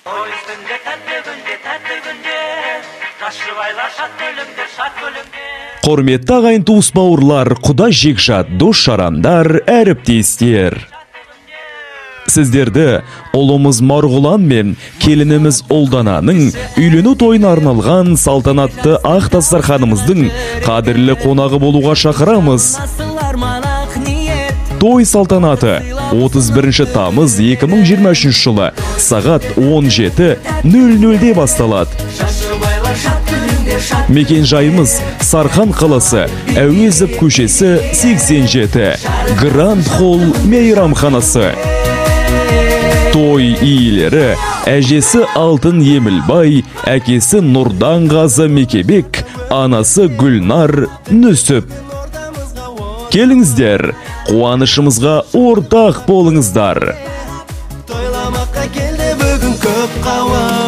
Той үстінде тәтті күнде, тәтті күнде, жас жұбайлар шат күлімдер, шат күлімдер. Құрметті ағайын, туыс, бауырлар, құда жекжат, дос жарандар, әріптестер. Сіздерді ұлымыз Марғұлан мен келініміз Ұлдананың үйлену тойына арналған салтанатты ақ дастарханымыздың қадірлі қонағы болуға шақырамыз. Той салтанаты 31 тамыз 2023 жылы сағат 17:00-де басталады. Мекен жайымыз: Сарқан қаласы, Әуезов көшесі 87, Гранд Холл мейрамханасы. Той иелері: әжесі Алтын Емілбай, әкесі Нұрданғазы Мекебек, анасы Гүлнар Нүсіп. Келіңіздер, қуанышымызға ортақ болыңыздар. Тойламаққа келді бүгін көп қауым.